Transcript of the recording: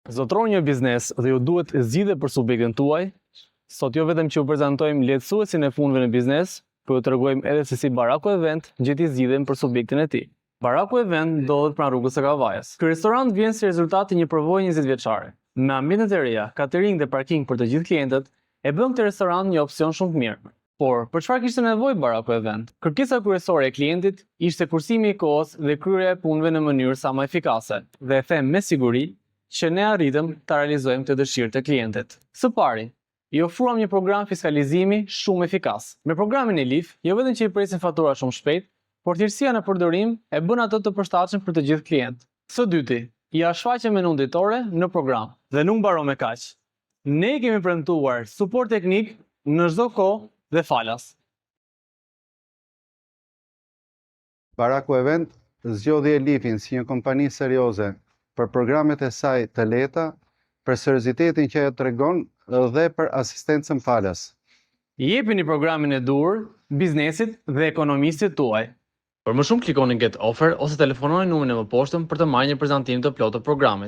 Zotëroni një biznes dhe ju duhet zgjidhje për subjektin tuaj? Sot jo vetëm që ju prezantojmë lehtësuesin e punëve në biznes, por ju tregojmë edhe se si Baraku Event gjeti zgjidhjen për subjektin e tij. Baraku Event ndodhet pranë rrugës së Kavajës. Ky restorant vjen si rezultat i një përvoje 20 vjeçare. Me ambientet e reja, catering dhe parking për të gjithë klientët, e bën këtë restorant një opsion shumë të mirë. Por, për çfarë kishte nevojë Baraku Event? Kërkesa kryesore e klientit ishte kursimi i kohës dhe kryerja e punëve në mënyrë sa më efikase. Dhe e them me siguri që ne arritëm ta realizojmë këtë dëshirë të klientit. Së pari, i ofruam një program fiskalizimi shumë efikas. Me programin Elif, jo vetëm që i presin fatura shumë shpejt, por thjeshtësia në përdorim e bën atë të përshtatshëm për të gjithë klientët. Së dyti, ia shfaqëm menun ditore në program. Dhe nuk mbaron me kaq. Ne i kemi premtuar suport teknik në çdo kohë dhe falas. Baraku Event zgjodhi Elifin si një kompani serioze për programet e saj të lehta, për seriozitetin që ajo tregon dhe për asistencën falas. Jepini programin e duhur biznesit dhe ekonomistit tuaj. Për më shumë klikoni Get Offer ose telefononi numrin e mëposhtëm për të marrë një prezantim të plotë të programit.